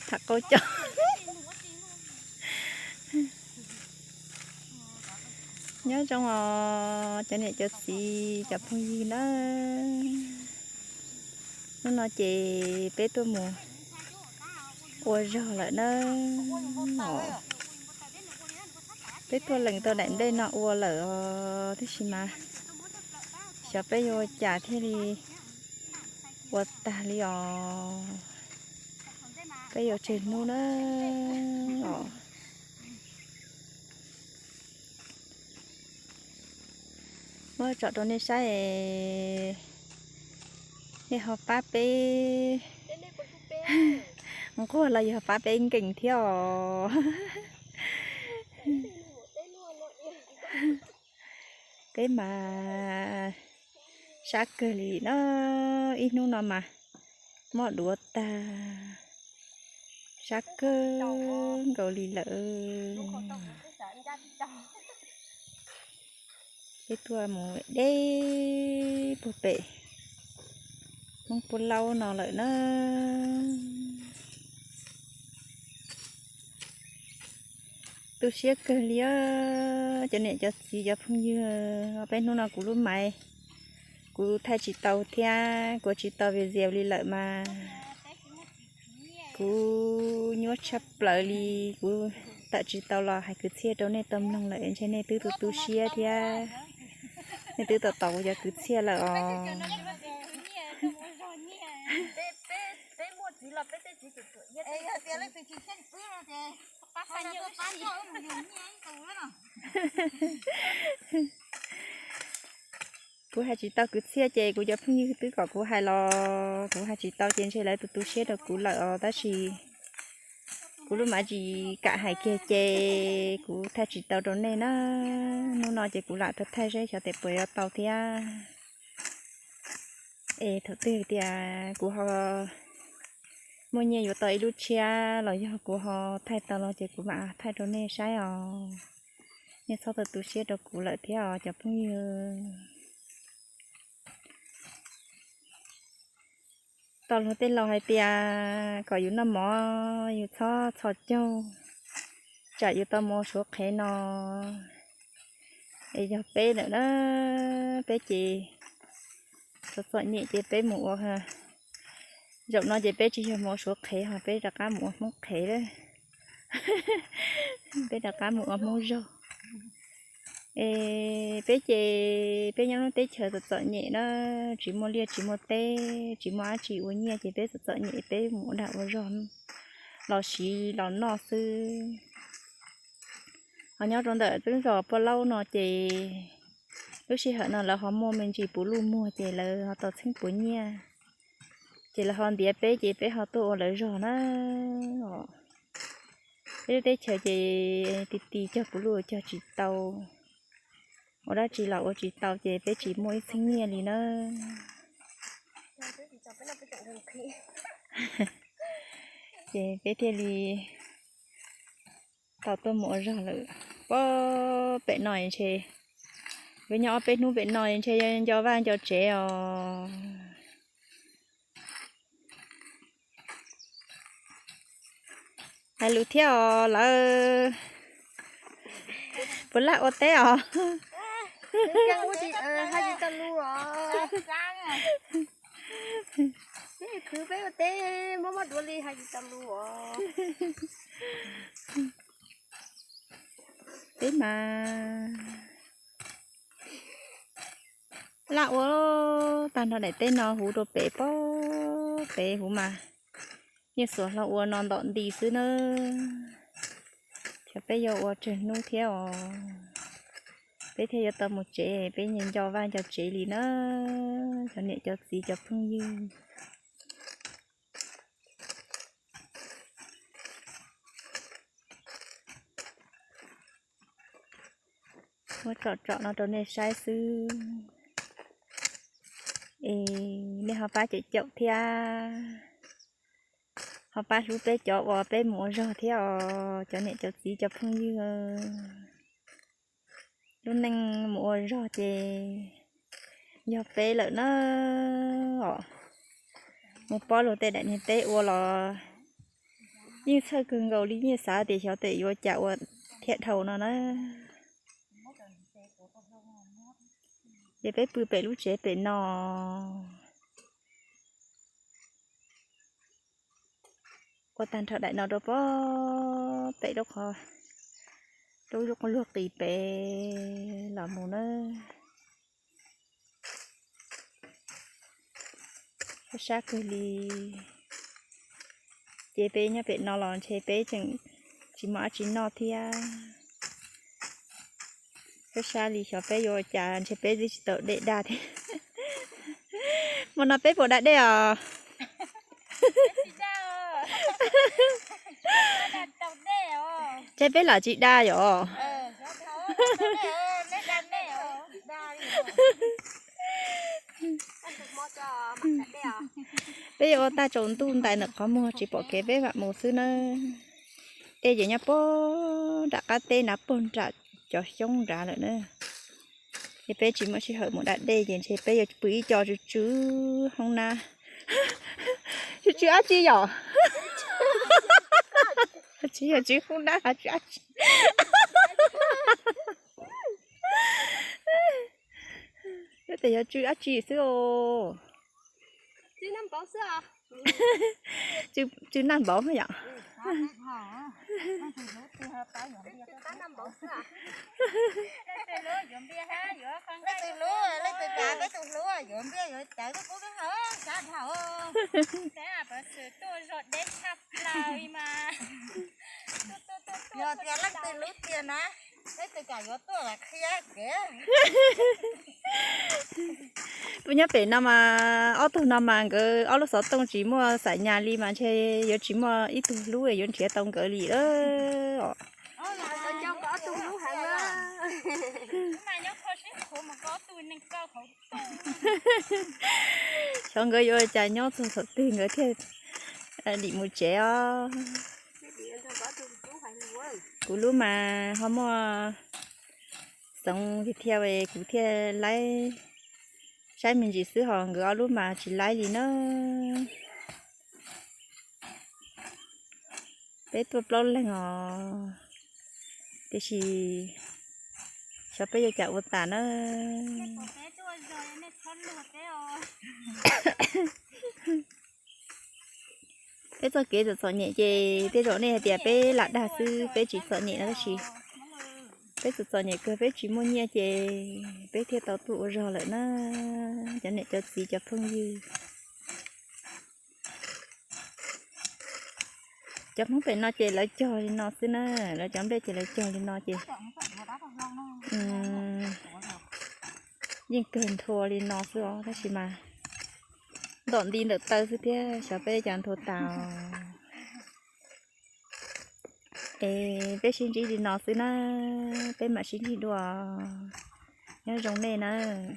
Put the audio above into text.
Tham qau coj. Nyob zoo os cov niam cov txiv cov phooj ywg nawb. Hnub no ces peb tuaj mus ua zog lawm nawb. Peb tuaj lees tau daim nplej no ua lawm os, tab sis mas xyov peb yuav ua cas thiaj li ua tag li os. Peb yuav tseg hnub na os. Muab tsom rau nej saib, nej ho pab peb nquag los yog pab peb nkees thiab os. Peb mas sab kawg li na, ib hnub no mas mob duav tag, sab kawg nkaus li lawm. Peb tuaj mus deb puag pem Hmoob Pub Laub no lawm na. Tu siab kawg li os cov niam cov txiv cov phooj ywg, peb hnub no kuv lub maiv kuv thaij tsis tau thiab kuv tsis tau video li lawm mas kuv nyuaj tshaj plaws li, kuv tawm tsis tau los hais kwv txhiaj rau nej tau mloog lawm ntshe nej twb tu tu siab thiab, nej twb tau tau kuv cov kwv txhiaj lawm os. Kuv hais tsis tau kwv txhiaj ces kuv cov phooj ywg twb kom kuv hais los kuv hais tsis tau ces ntshe lawv tu tu siab rau kuv lawm os, tab sis kuv lub maiv tsis kam hais kiag ces kuv thaij tsis tau rau nej na. Hnub no ces kuv lam thaij thaij seb xyov tes puas yuav tau thiab. Es thaum twg tias kuv ho muaj nyiaj yuav tau ib lub tshiab los yog kuv ho thaij tau los ces kuv mam thaij rau nej saib os. Nej txhob tu tu siab rau kuv lawm thiab os cov phooj ywg. Tau luag tej laus hais tias kom yus noj mov yus txhob txhos caug, tsam yus tau mus ua suav qhev no. Es yog peb lawm na, peb ces txom txom nyem ces peb mus ua, zaum no ces peb tsis yog mus ua suav qhev ho peb rov qab mus ua Hmoob qhev lawm. Peb rov qab mus ua Hmoob zog. Es peb ces peb nyob lub teb chaws txom txom nyem na, tsis muaj liaj tsis muaj teb, tsis muaj dab tsi ua nyiaj ces peb txom txom nyem peb mus ua dag ua zog los siv los noj xwb. Ho nyob rau ntawm twb zos Paj Laub no ces lub sij hawm no lawv ho muaj me ntsis puv luj muag ces lawv ho tau txheeb puav nyiaj, ces lawv ho ntiav peb ces peb ho tuaj ua lawv zog na. Peb lub teb chaws ces ti ti cog puv luj cog tsis tau, ua dab tsi los ua tsis tau ces peb tsis muaj ib txheeb nyiaj li na. Ces peb thiaj li tau tuaj mus ua zog lawm. Pem no ntshe, peb nyob ob peb hnub pem no ntshe nco vaj nco tsev os. Hais lus thiab os lawv. Puas laj ua teb os? Peb khwv peb ua teb mob mob duav li hais tsis tau lus os. Peb mas laj ua tag nrho daim teb no huv rau pem pob pem huv mas yeej xuas hlo ua no ntom nti xwb na. Ces peb yuav ua tsawg hnub thiab os, peb thiaj yuav tau mus tsev, peb nco vaj nco tsev li na, cov niam cov txiv cov phooj ywg. Muab tsom tsom no rau nej saib xwb. Es nej ho pab caum caum thiab, ho pab hlub peb cov uas peb mus ua zog thiab os cov niam cov txiv cov phooj ywg. Lub neej mus ua zog ces yog peb lawm na os. Mus pab luag tej daim niag teb ua los Yeej txhawj kawg nkaus li, yeej xav tias xyov tes yuav cas ua thiaj dhau no na. Ces peb pw pem lub tsev pem no, ua tag nrho daim no rau pem lub qhov, lub luag qis pem los mus na. Sab sab kawg li. Ces peb nyob pem no los ntshe peb tseem tsis muaj dab tsi noj thiab. Sab sab li xyov peb yuav ua cas, ntshe peb twb tsis tau dej daj thiab. Hmo no peb puas da dej os? Ntshe peb lam tsis da yom. Peb yuav ua tag tsaus ntuj ntais ntawm qhov muag tsis pom kev peb mam mus xwb na. Dej ces nyob puag nram qab teb na, puag nram cov xyoob nrad lawm na. Ces peb tsis muaj sij hawm mus da dej ces ntshe peb yuav pw ib co tsw tsw hoob nab. Tsw tsw dab tsi yom? Tsis yog tsw hoob nab, tsw dab tsi? Tes yog tsw dab tsi xwb os? Tsw naj npaum yom? Leej twg hlub, leej twg pab, peb tus hlub yuav npiaj yuav cawv pub peb haus sab dhau. Yog tias leej twg hlub tiag na, leej twg kam yuav tuaj los qhia kev. Peb nyob pem no mas ob tug no mas nkawd ob lub xov tooj tsis muaj xam nyas li mas ntshe yuav tsis muaj ib tug hlub yuav nrhiav tau nkawd li os. Xyov nkawd yuav ua cas nyob txog thaum twg nkawd thiaj dim mus tsev os. Kuv lub mas ho muaj xoov tiag thiab kuv thiaj laib saib me ntsis xwb, ho nkawd ob lub mas tsis laib li na. Peb tuaj plaub leeg os, tiam sis xyov peb yuav cas ua tas na. Peb txoj kev txom txom nyem ces tej zaum nej hais tias peb lam dag xwb, peb tsis txom nyem no tab sis peb txom txom nyem kawg, peb tsis muaj nyiaj ces peb thiaj tau tuaj ua zog lawm na, cov niam cov txiv cov phooj ywg. Cov Hmoob pem no ces lawv cog li no xwb na, lawv cov nplej ces lawv cog li no ces yeej kawg nthua li no xwb os, tab sis mas ntom nti ntawm taw xwb thiab, xyov peb cas nthua tas. Es peb sib ntsib li no xwb na, peb mam sib ntsib dua, nyob zoo nej nawb.